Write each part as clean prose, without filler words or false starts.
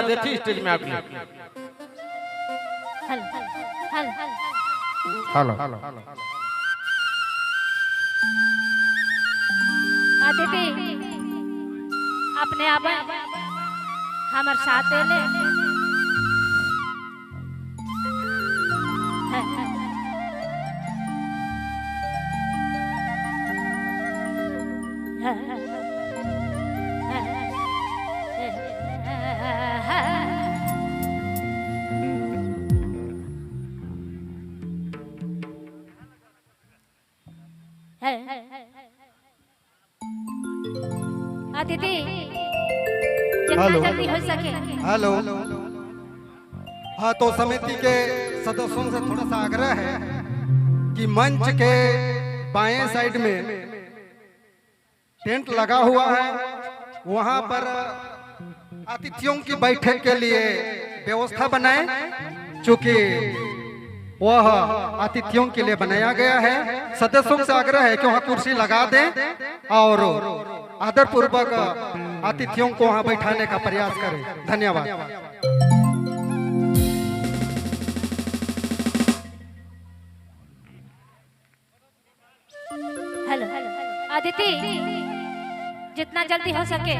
अतिथि स्टेज में आके हेलो हेलो अतिथि अपने आप हमारे साथ ले अतिथि जितना जल्दी हो सके। हेलो हाँ, तो समिति के सदस्यों से थोड़ा सा आग्रह है कि मंच के बाएं साइड में टेंट लगा हुआ है, वहां पर अतिथियों की बैठक के लिए व्यवस्था बनाएं, चूंकि वह अतिथियों के लिए बनाया गया है। सदस्यों से आग्रह है कि वहां कुर्सी लगा दें और आदरपूर्वक अतिथियों को वहां बैठाने का प्रयास करें। धन्यवाद। हेलो अदिति, जितना जल्दी हो सके।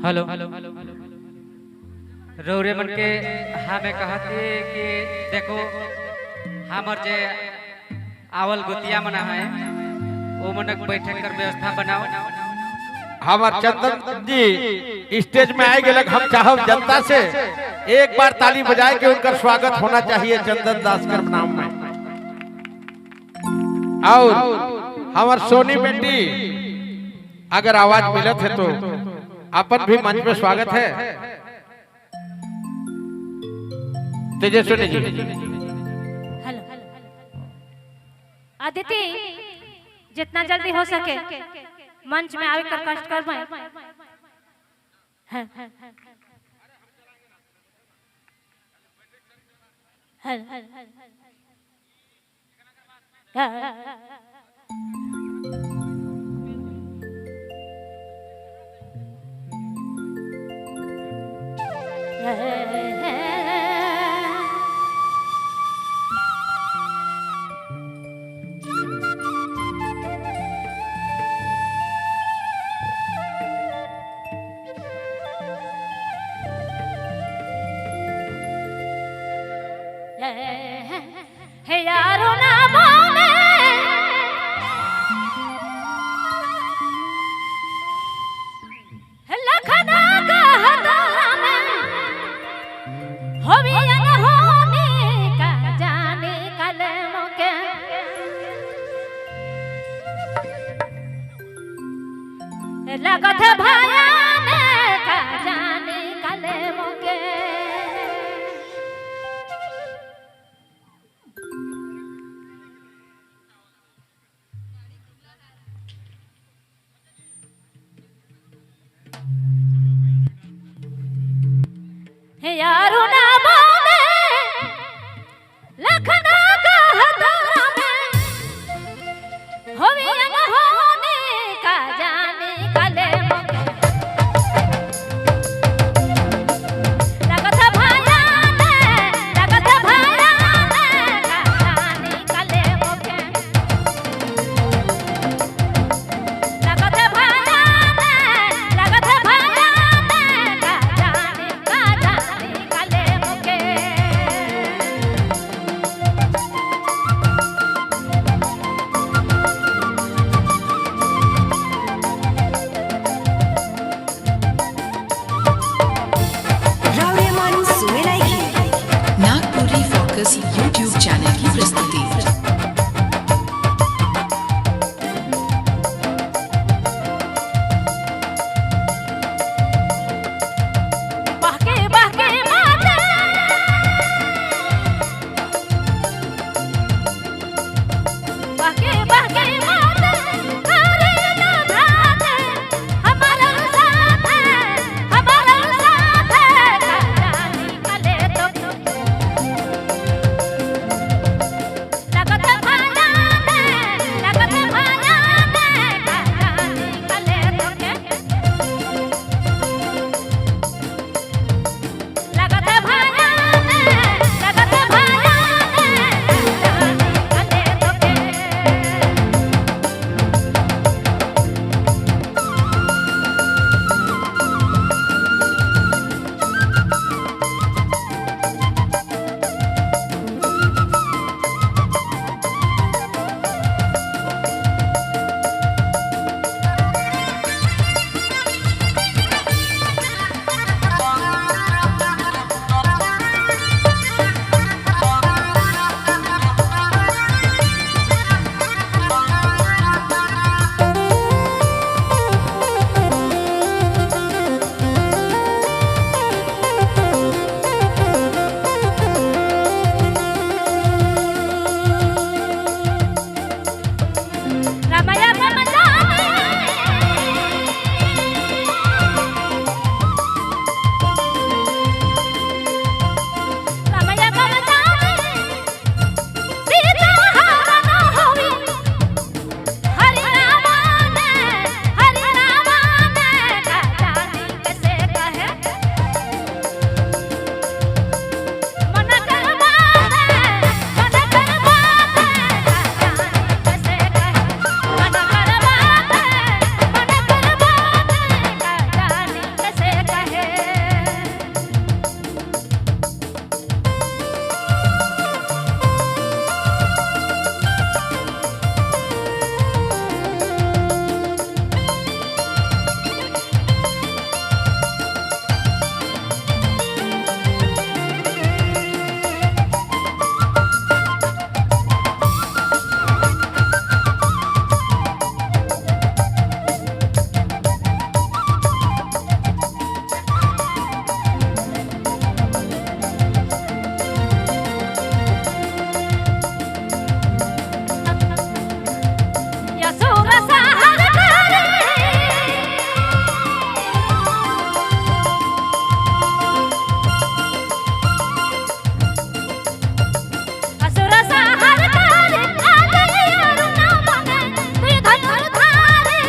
हेलो रौरे मन के हमें कहते कि देखो हमर जे आवल गुतिया मना है वो मनक बैठक कर व्यवस्था बनाओ। हमार चंदन जी स्टेज में आए गए, हम चाहब जनता से एक बार ताली बजाए के उनका स्वागत होना चाहिए चंदन दास कर नाम में। और हमार सोनी बेटी अगर आवाज मिलत है तो अपन भी मंच में स्वागत है। तेजस्विनी जी। हेलो अदिति, जितना जल्दी हो सके मंच में आवे कर कष्ट कर पाए। हे यारो ना बोले लखना कहता मैं यूट्यूब चैनल की प्रस्तुति। बहके बहके माते बहके बहके माते करे ना भाते हमारा साथ है हमारा साथ है रानी कले तो लगत भाया में लगत भाया में रानी कले तो के लगत भाया में लगत भाया में रानी कले तो के। रमया रमजा रमया रमजा सीता हरण होई हरि राम ने हरि राम ने जानी कैसे कहे मन कर बात मन कर बात जानी कैसे कहे मन कर बात मन कर बात जानी कैसे कहे। यसुर सहर करे असुर सहर करे आदि अरुण मने तुय धनुर धारे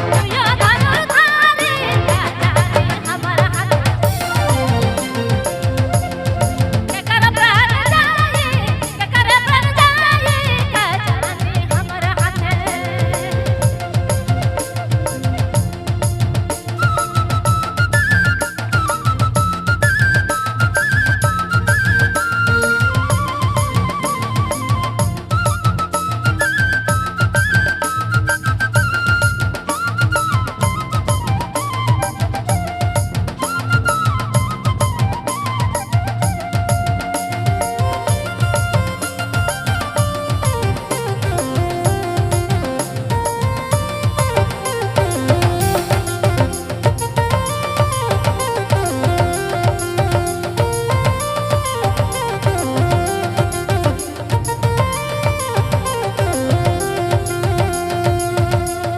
तुय धनुर धारे जाने हमर हाथ केकर प्राण जाए केकर प्राण जाए का जाने हमर हाथ।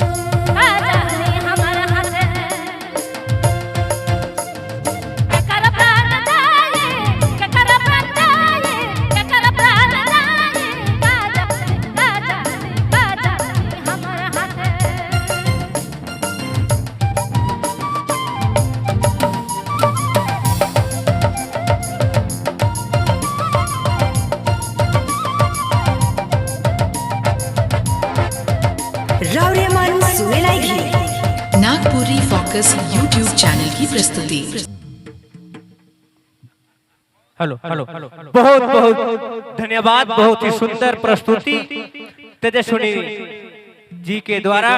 जानी हमर हाथ केकर प्राण जाए केकर प्राण जाए केकर प्राण जाए का जाने का जाने का जाने हमर हाथ। राउरे मन सुनेलाई घी नागपुरी फोकस यूट्यूब चैनल की प्रस्तुति। हेलो हेलो, बहुत बहुत धन्यवाद। बहुत ही सुंदर प्रस्तुति तेजस्विनी जी के द्वारा।